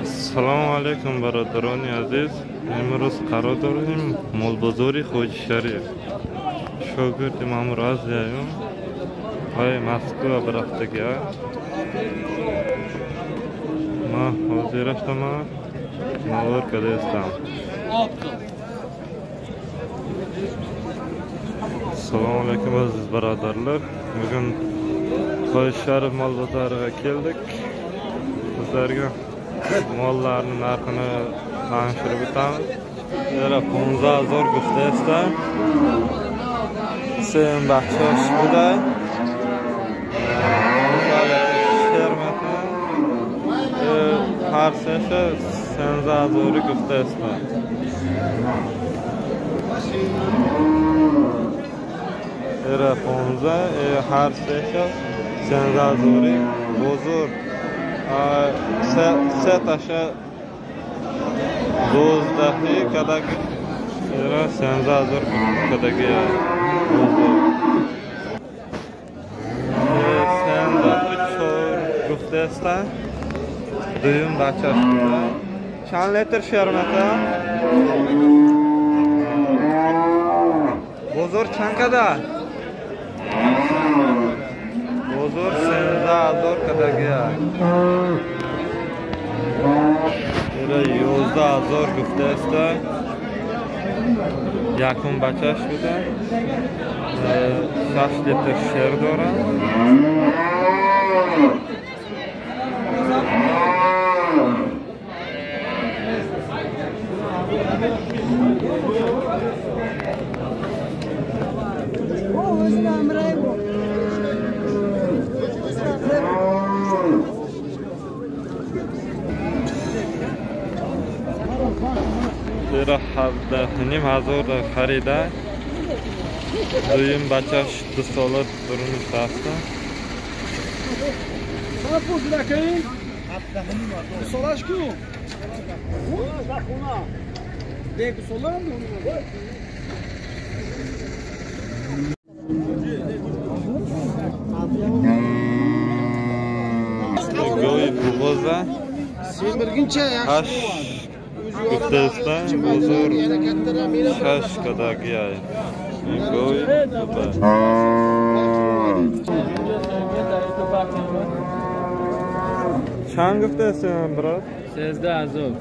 Салому алейкум, бародарони азиз. Имрӯз қарор дорем молбозори Хоҷи Шариф. Шогирди Маъмур Азияюм вай Москва бирафтагия. Ма ҳозир рафтама навор кардаистам. Салому алейкум, aziz birodarlar. Bugun Hoji Sharif molbozoriga keldik. Sizlarga mollarni narxini tanishtirib o'tamiz. Era 15,000 gufta. Sen baxshosh buday. Har sesha 16,000 gufta. Era 15 har sesha 16,000 bozor. Се таша дувоздаҳи кадаг era 16,000 кадаги бозор. 14 гуфтаста. Дуюм бачаш буда. Чанд литр шир мета? Бозор чанд када? Бозор 16,000 кадаги. Era 11,000 гуфтааста. Якум бачаш буда. 6 литр шир дорад. Era 17,500 харида. Дуюм бачаш 2 сола дуруниш рафта. Гои буғоза 8 гуфтаста, бозор 6 кадагиай. Гои буба. Чанд гуфтаста, брат? 13,000.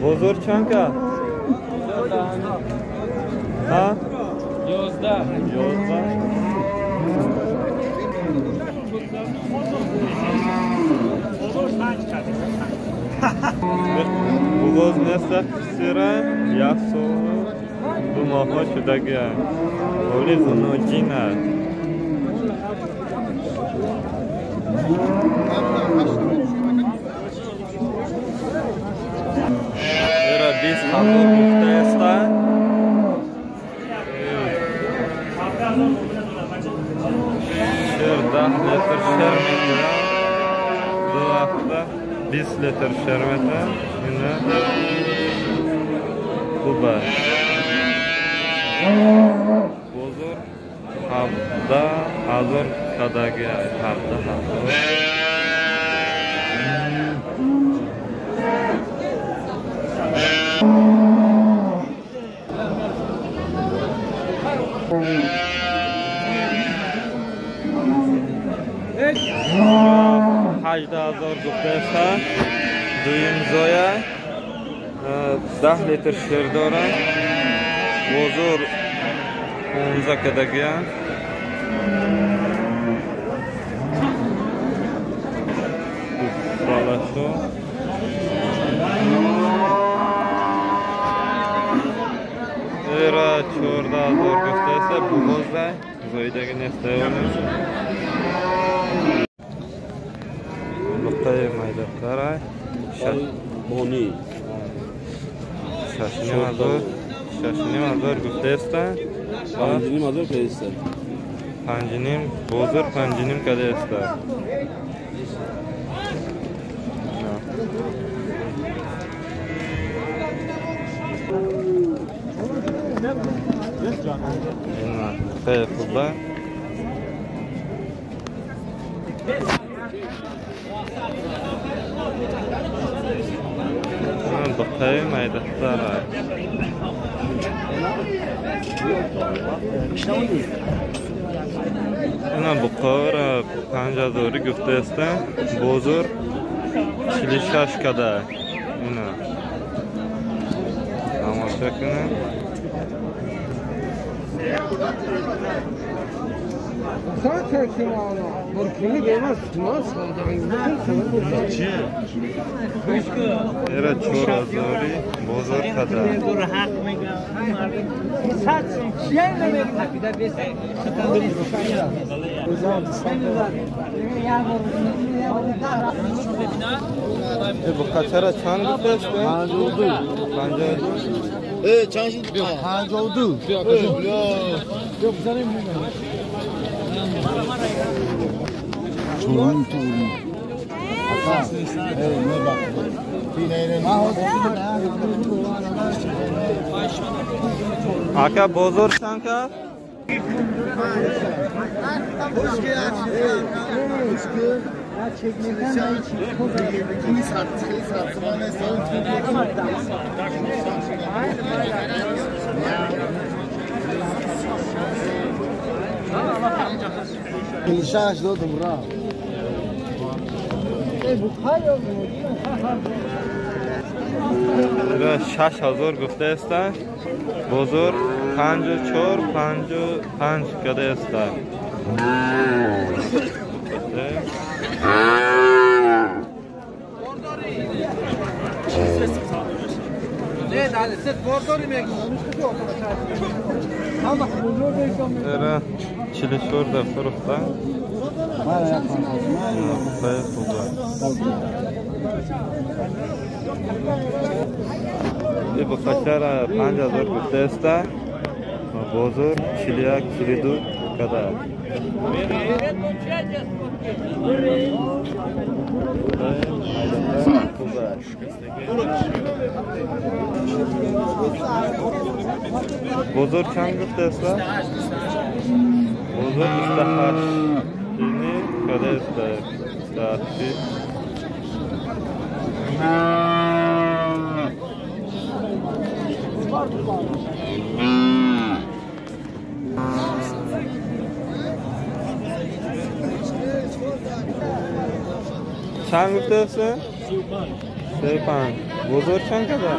Бозор чанд ка? Ҳа? 11. 11. Буғоз неста писира, як солу ду моҳҳо шудагия. Оли зунуҷин аст. Era 20,000 гуфтаеста. Шир 10 литр шир метра. Ду вақта 20 литр шир метра. Ина хуба. Бозор 17,000 кадаги. 17,000. 18,000 гуфтаеста. Дуюм зоя 10 литр шир дорад. Бозор 15 кадагия. Балашо. Era 14,000 гуфтаеста. Буғоза зоидаги нестаёни. Нуқтаи майдатара. Бони. 6,500 гуфтаеста. 5,500 кадаеста. 5,5 бозор 5,5 кадаеста. Хеле хуба. Бухаи майдатара. Ина буқора 5000 гуфтааста, бозор 46 када. Ина тамошо кунед. Era 4000 бозор када. Буқачара чанд гуфтааст? 52. 52. Чанд шуд? 52. Ака бозор чанд кард? Ира 6000 гуфтааста, бозор 54 55 кадааста. Ира 44 да фурӯхта. Бухачара 5000 гуфтааста, бозор 41 42 када. Бозор чанд гуфтааста? Бозор 28 кадааста. 28. Чанд гуфтааста? 35. Бозор чанд када?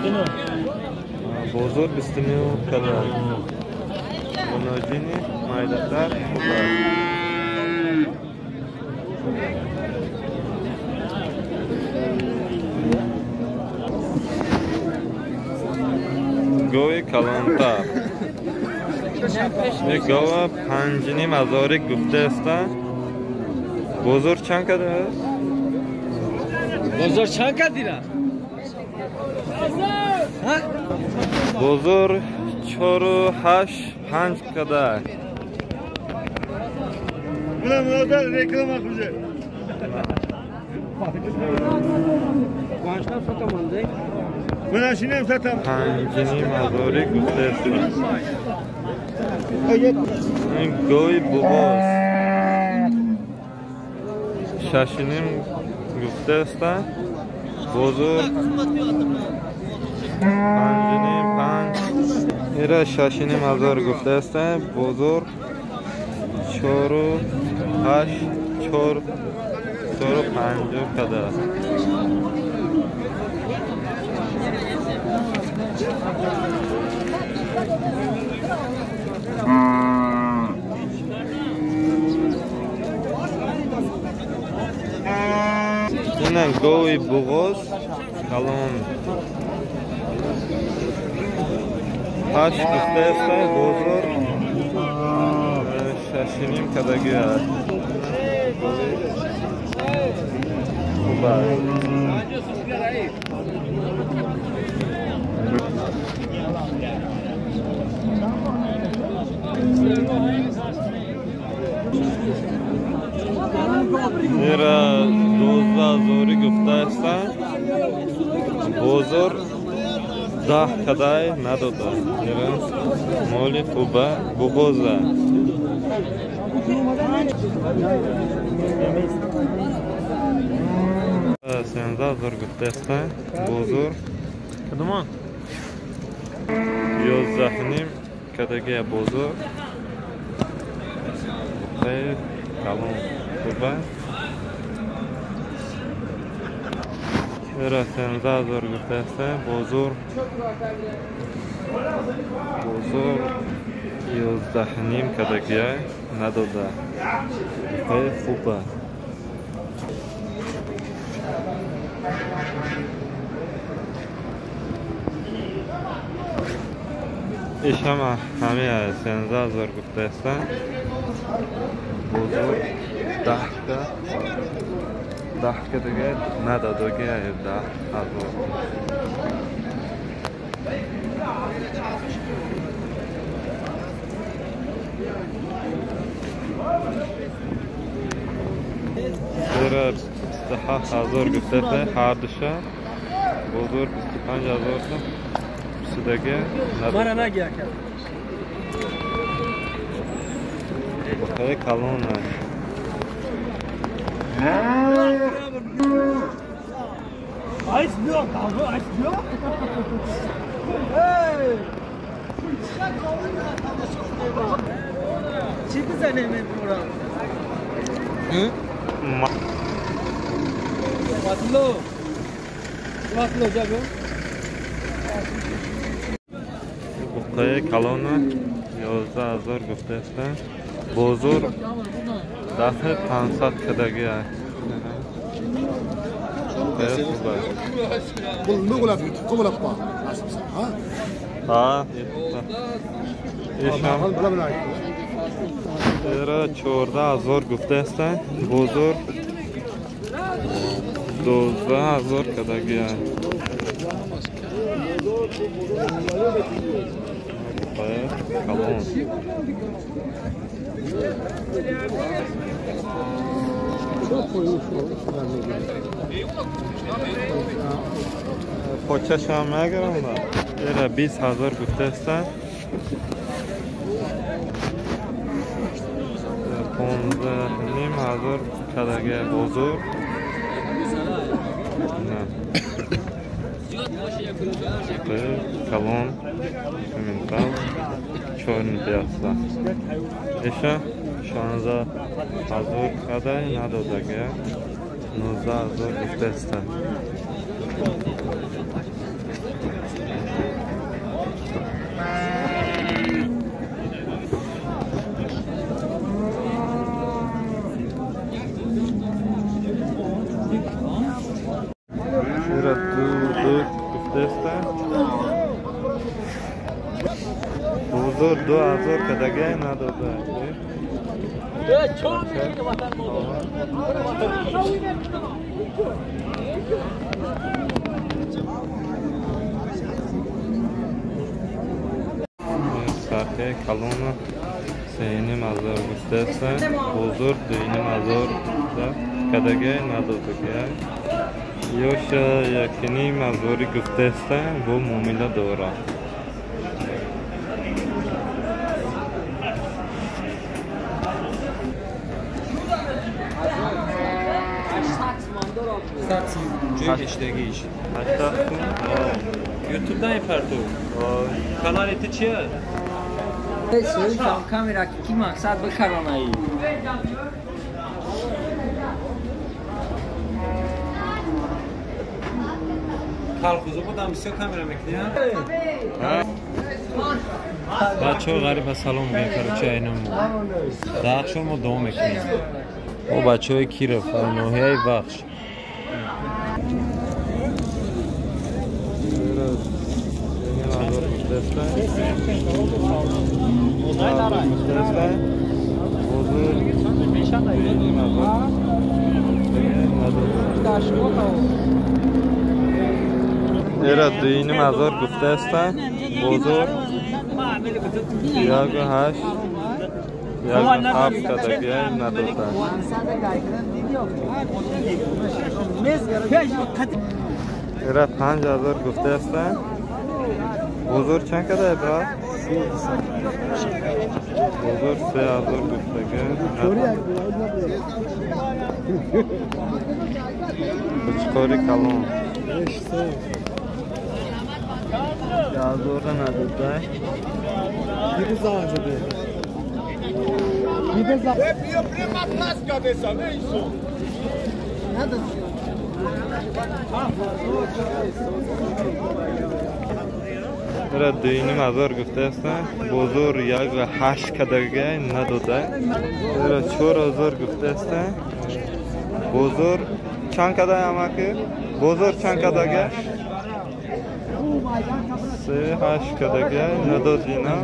29. Бозор 29 када. Буноҷини майдатар хуб. Гови калонтар. Гова 5,5 ҳазори гуфтааста. Бозор чанд када? Бозор чанд кадира? Бозор 4 8 5 када. Реклама куҷа? 5,5 ҳазори гуфтааста. Гови буғоз 6,5 гуфтааста, бозор 5,5. Ира 6,5 ҳазор гуфтааста, бозор 4 8 4 4 5 када. Ина гови буғоз калон 8 гуфтааста, бозор 6,5 кадаги аст. Хуб аст. Ира 12 ҳазори гуфтааста, бозор 10 кадай надода. Ира моли хуба буғоза. 17 000 гуфтааста. Бозор Кадома? 11,5 кадагия бозор. Буқаи калон хуба. Эра 17 000 гуфтааста. Бозор 11,5 кадагия надода. Буқаи хуба. Ишама ҳамия 17 000 гуфтааста. Бозор 10 ка дига надодагия 10 000. Сера 27 000 гуфтааста ҳардуша. Бозор 25 000 шудаги. Мара наги ака. Буқаи калона. Айс биё, айс биё. Эй! Чӣ бизанем ин пура? Ватло. Ватло ҷабо. Буқаи калона 11 000 гуфтааста. Бозор 10 500 кадагия. Буқаи хуба. Ҳа, ишам эра 14 000 гуфтааста. Бозор 12 000 кадагия. Буқаи калон. Почашам мегирам. Эра 20 000 гуфтааста. 15,5 ҳазор кадагия бозор. Калон симментал чорный пиаста. Иша 16 000 кадай надодагия. 19 000 гуфтааста. Ира ду гуфтааста. Бозор 2 000 кадагия надода. Сархи калона 3,5 ҳазор гуфтааста. Бозор 2,5 ҳазор кадагия надодагия. Ёша 1,5 ҳазори гуфтааста, бо муомила дорад. Ҷои кишидагиш. 80 сум. Ютубда мепарту. Канали ту чия? Камера ки мақсад бикаронаи. Калхузо будам, бисёр камера мекунӣ? Бачаҳо, ғариба салом гӯем, короче, айнамо. Дар мо давом мекунем. Мо бачаҳои Киров, ноҳияи Вахш. Ҳазор гуфтааста. Гуфтааста. Бозор 2,5 ҳазор надода. Эра 2,5 ҳазор гуфтааста. Бозор 1,8, 1,7 кадагия надода. Эра 5 000 гуфтааста. Бозор чанд када, брат? Бозор 3 000 гуфтага. Қучқори калон. 1000 надода. Ра 2,5 ҳазор гуфтааст. Бозор 1,8 кадага надода. Ра 4 ҳазор гуфтааст. Бозор чанд када, амаки? Бозор чанд кадага? 3,8 кадага надод ина.